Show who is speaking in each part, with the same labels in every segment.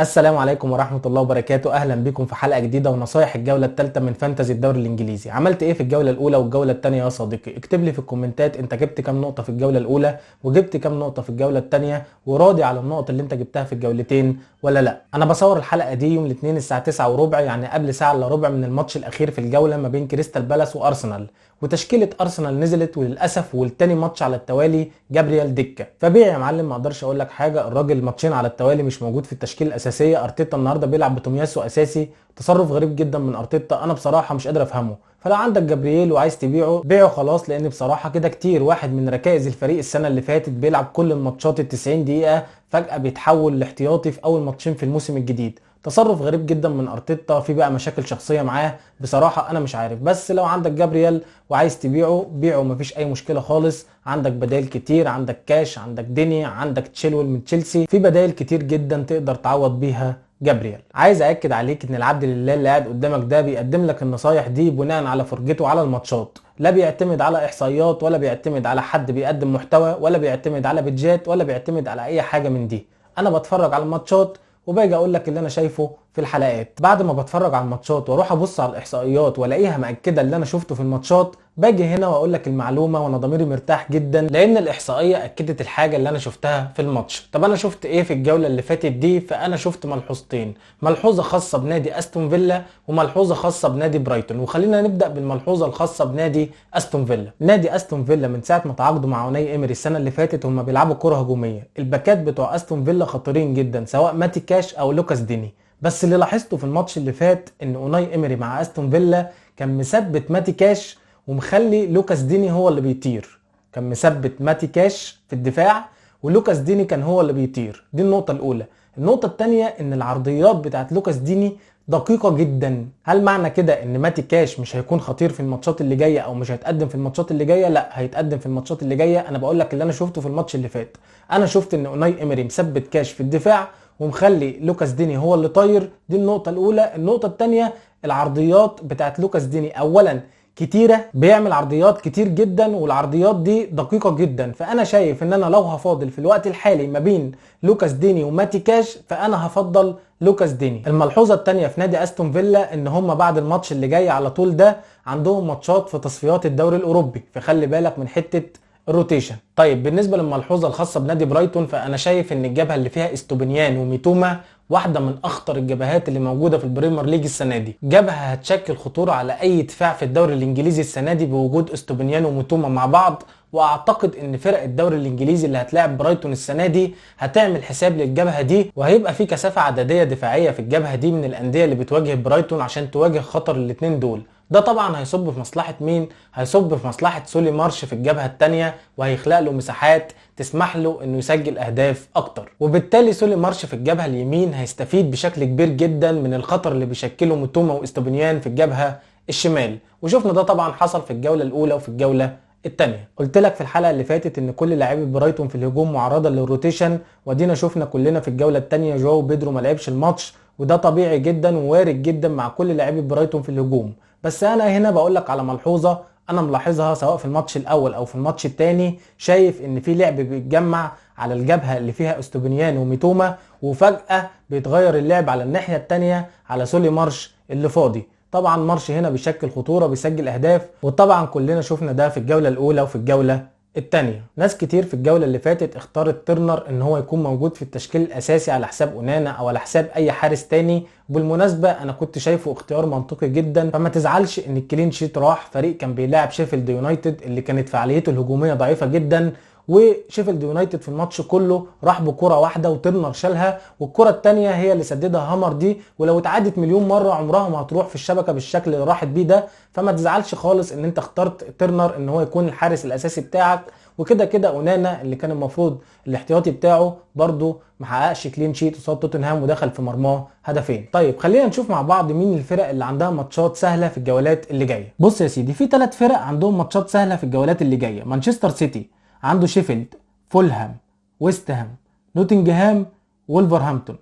Speaker 1: السلام عليكم ورحمة الله وبركاته. أهلا بكم في حلقة جديدة ونصايح الجولة الثالثة من fantasy الدوري الإنجليزي. عملت إيه في الجولة الأولى والجولة الثانية يا صديقي؟ اكتب لي في الكومنتات أنت جبت كام نقطة في الجولة الأولى وجبت كام نقطة في الجولة الثانية، وراضي على النقط اللي أنت جبتها في الجولتين ولا لا. أنا بصور الحلقة دي يوم الاثنين الساعة 9:15، يعني قبل ساعة إلا ربع من الماتش الأخير في الجولة ما بين كريستال بالاس وأرسنال، وتشكيلة أرسنال نزلت وللأسف والتاني ماتش على التوالي جابريال دكة. فبيع يا معلم، ما أقدرش أقول لك حاجة، الراجل ماتشين على التوالي مش موجود في التشكيل الأساسية. أرتيتا النهارده بيلعب بتومياسو أساسي، تصرف غريب جدا من أرتيتا، أنا بصراحة مش قادر أفهمه. فلو عندك جابرييل وعايز تبيعه بيعه خلاص، لأن بصراحة كده كتير. واحد من ركائز الفريق السنة اللي فاتت بيلعب كل الماتشات ال90 دقيقة، فجأة بيتحول لاحتياطي في أول ماتشين في الموسم الجديد. تصرف غريب جدا من ارتيتا، في بقى مشاكل شخصية معاه بصراحة انا مش عارف. بس لو عندك جابرييل وعايز تبيعه بيعه، مفيش اي مشكلة خالص، عندك بدائل كتير، عندك كاش، عندك ديني، عندك تشيلويل من تشيلسي، في بدائل كتير جدا تقدر تعوض بيها جابرييل. عايز اكد عليك ان العبد لله اللي قاعد قدامك ده بيقدم لك النصايح دي بناء على فرجته على الماتشات، لا بيعتمد على احصائيات ولا بيعتمد على حد بيقدم محتوى ولا بيعتمد على بيدجات ولا بيعتمد على اي حاجة من دي. انا بتفرج على الماتشات وباجي اقول لك اللي انا شايفه في الحلقات. بعد ما بتفرج على الماتشات واروح ابص على الاحصائيات والاقيها مأكده اللي انا شفته في الماتشات، باجي هنا واقول لك المعلومة وانا ضميري مرتاح جدا، لان الاحصائية اكدت الحاجة اللي انا شفتها في الماتش. طب انا شفت ايه في الجولة اللي فاتت دي؟ فانا شفت ملحوظتين، ملحوظة خاصة بنادي استون فيلا وملحوظه خاصة بنادي برايتون. وخلينا نبدا بالملحوظه الخاصة بنادي استون فيلا. نادي استون فيلا من ساعة ما تعاقدوا مع اوناي ايمري السنة اللي فاتت هم بيلعبوا كره هجومية. الباكات بتوع استون فيلا خطيرين جدا، سواء ماتي كاش او لوكاس ديني. بس اللي لاحظته في الماتش اللي فات ان اوناي ايمري مع استون فيلا كان مثبت ماتي كاش ومخلي لوكاس ديني هو اللي بيطير. كان مثبت ماتي كاش في الدفاع ولوكاس ديني كان هو اللي بيطير. دي النقطة الأولى. النقطة الثانية ان العرضيات بتاعت لوكاس ديني دقيقة جدا. هل معنى كده ان ماتي كاش مش هيكون خطير في الماتشات اللي جاية او مش هيتقدم في الماتشات اللي جاية؟ لا، هيتقدم في الماتشات اللي جاية. انا بقول لك اللي انا شفته في الماتش اللي فات. انا شفت ان اوناي ايمري مثبت كاش في الدفاع ومخلي لوكاس ديني هو اللي طاير. دي النقطة الأولى. النقطة الثانية العرضيات بتاعت لوكاس ديني أولا كتيرة، بيعمل عرضيات كتير جدا والعرضيات دي دقيقة جدا. فأنا شايف إن أنا لو هفاضل في الوقت الحالي ما بين لوكاس ديني وماتي كاش فأنا هفضل لوكاس ديني. الملحوظة الثانية في نادي أستون فيلا إن هم بعد الماتش اللي جاي على طول ده عندهم ماتشات في تصفيات الدوري الأوروبي، فخلي بالك من حتة ال rotation. طيب بالنسبة للملحوظه الخاصة بنادي برايتون، فانا شايف ان الجبهة اللي فيها استوبينيان وميتوما واحدة من اخطر الجبهات اللي موجودة في البريمير ليج السنة دي. جبهة هتشكل خطورة على اي دفاع في الدوري الانجليزي السنة دي بوجود استوبينيان وميتوما مع بعض. واعتقد ان فرق الدوري الانجليزي اللي هتلاعب برايتون السنة دي هتعمل حساب للجبهه دي، وهيبقى في كثافة عددية دفاعية في الجبهة دي من الاندية اللي بتواجه برايتون عشان تواجه خطر الاثنين دول. ده طبعا هيصب في مصلحة مين؟ هيصب في مصلحة سولي مارش في الجبهة الثانية، وهيخلق له مساحات تسمح له انه يسجل اهداف اكتر. وبالتالي سولي مارش في الجبهة اليمين هيستفيد بشكل كبير جدا من الخطر اللي بيشكله ميتوما واستوبينيان في الجبهة الشمال. وشفنا ده طبعا حصل في الجولة الاولى وفي الجولة الثانية. قلت لك في الحلقة اللي فاتت ان كل لاعبي برايتون في الهجوم معرضه لل rotation، ودينا شفنا كلنا في الجولة الثانية جواو بيدرو ما لعبش الماتش، وده طبيعي جدا ووارد جدا مع كل لاعبي برايتون في الهجوم. بس انا هنا بقول لك على ملحوظة انا ملاحظها سواء في الماتش الاول او في الماتش الثاني، شايف ان في لعب بيتجمع على الجبهة اللي فيها استوبينيان وميتوما، وفجاة بيتغير اللعب على الناحية الثانية على سولي مارش اللي فاضي. طبعا مارش هنا بيشكل خطورة، بيسجل اهداف، وطبعا كلنا شفنا ده في الجولة الاولى وفي الجولة الثانية. ناس كتير في الجولة اللي فاتت اختارت ترنر ان هو يكون موجود في التشكيل الاساسي على حساب اونانا او على حساب اي حارس تاني. وبالمناسبة انا كنت شايفه اختيار منطقي جدا، فما تزعلش ان ال clean sheet راح. فريق كان بيلاعب شيفيلد يونايتد اللي كانت فعاليته الهجومية ضعيفة جدا، وشيفيلد يونايتد في الماتش كله راح بكره واحدة وترنر شالها، والكره الثانية هي اللي سددها هامر دي، ولو اتعادت مليون مرة عمرها ما هتروح في الشبكة بالشكل اللي راحت بيه ده. فما تزعلش خالص ان انت اخترت ترنر ان هو يكون الحارس الاساسي بتاعك، وكده كده اونانا اللي كان المفروض الاحتياطي بتاعه برده ما حققش clean sheet قصاد توتنهام ودخل في مرماه هدفين. طيب خلينا نشوف مع بعض مين الفرق اللي عندها ماتشات سهلة في الجولات اللي جاية. بص يا سيدي، في 3 فرق عندهم ماتشات سهلة في الجولات اللي جاية. مانشستر سيتي عنده شيفيلد، فولهام، ويست هام، نوتنجهام، وولفرهامبتون.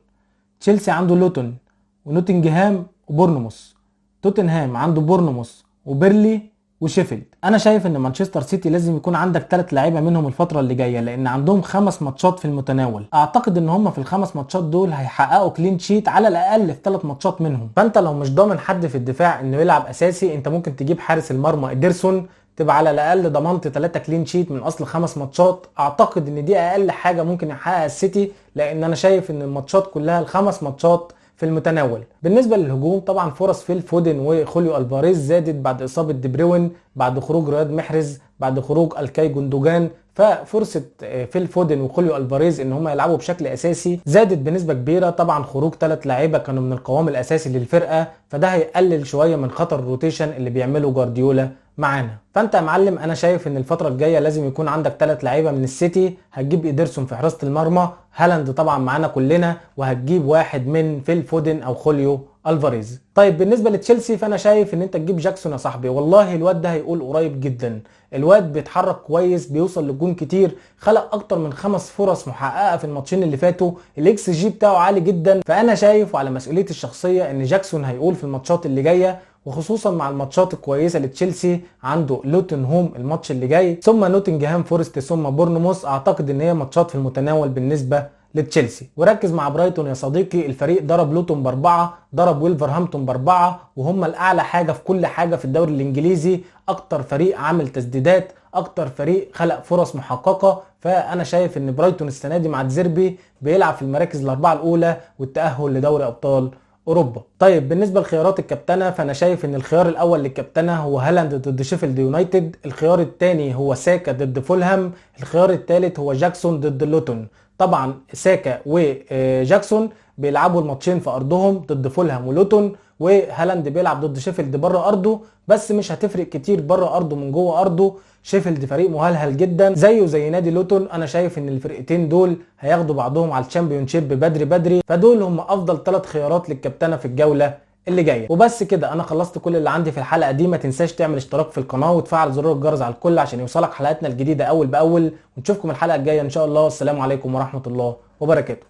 Speaker 1: تشيلسي عنده لوتون ونوتنجهام وبورنموث. توتنهام عنده بورنموث وبيرلي وشيفيلد. انا شايف ان مانشستر سيتي لازم يكون عندك 3 لعيبة منهم الفترة اللي جاية، لان عندهم 5 ماتشات في المتناول. اعتقد ان هم في ال5 ماتشات دول هيحققوا clean sheet على الاقل في 3 ماتشات منهم. فانت لو مش ضامن حد في الدفاع انه يلعب اساسي، انت ممكن تجيب حارس المرمى إيدرسون، تبقى على الاقل ضمنت 3 clean sheet من اصل 5 ماتشات. اعتقد ان دي اقل حاجة ممكن يحققها السيتي، لان انا شايف ان الماتشات كلها ال5 ماتشات في المتناول. بالنسبة للهجوم طبعا فرص فيل فودن وخوليو الفاريز زادت بعد اصابه دي بروين، بعد خروج رياض محرز، بعد خروج الكاي جوندوجان، ففرصه فيل فودن وخوليو الفاريز ان هم يلعبوا بشكل اساسي زادت بنسبة كبيرة. طبعا خروج 3 لعيبة كانوا من القوام الاساسي للفرقة، فده هيقلل شوية من خطر ال rotation اللي بيعمله جوارديولا معانا. فانت يا معلم انا شايف ان الفترة الجاية لازم يكون عندك 3 لعيبة من السيتي، هتجيب إيدرسون في حراسة المرمى، هالاند طبعا معانا كلنا، وهتجيب واحد من فيل فودن او خوليو الفاريز. طيب بالنسبة لتشيلسي فانا شايف ان انت تجيب جاكسون يا صاحبي، والله الواد ده هيقول قريب جدا. الواد بيتحرك كويس، بيوصل للجون كتير، خلق اكتر من 5 فرص محققة في الماتشين اللي فاتوا، الاكس جي بتاعه عالي جدا. فانا شايف وعلى مسؤوليتي الشخصية ان جاكسون هيقول في الماتشات اللي جاية، وخصوصا مع الماتشات الكويسة لتشيلسي، عنده لوتن هوم الماتش اللي جاي، ثم نوتنجهام فورست، ثم بورنموث. اعتقد ان هي ماتشات في المتناول بالنسبة لتشيلسي. وركز مع برايتون يا صديقي، الفريق ضرب لوتون ب4، ضرب ويلفرهامبتون ب4، وهم الاعلى حاجة في كل حاجة في الدوري الانجليزي، اكتر فريق عامل تسديدات، اكتر فريق خلق فرص محققة. فانا شايف ان برايتون السنة دي مع دزيربي بيلعب في المراكز ال4 الاولى والتاهل لدوري ابطال اوروبا. طيب بالنسبة لخيارات الكابتنه، فانا شايف ان الخيار الاول للكابتنه هو هالاند ضد شيفيلد يونايتد، الخيار الثاني هو ساكا ضد فولهام، الخيار الثالث هو جاكسون ضد لوتون. طبعا ساكا وجاكسون بيلعبوا الماتشين في ارضهم ضد فولهام ولوتون، وهالاند بيلعب ضد شيفيلد بره ارضه، بس مش هتفرق كتير بره ارضه من جوه ارضه. شيفيلد فريق مهلهل جدا زيه زي نادي لوتون. انا شايف ان الفرقتين دول هياخدوا بعضهم على ال Championship بدري بدري، فدول هم افضل 3 خيارات للكابتنه في الجولة اللي جاية. وبس كده انا خلصت كل اللي عندي في الحلقة دي. ما تنساش تعمل اشتراك في القناة وتفعل زرار الجرس على الكل عشان يوصلك حلقاتنا الجديدة اول باول، ونشوفكم الحلقة الجاية ان شاء الله. والسلام عليكم ورحمة الله وبركاته.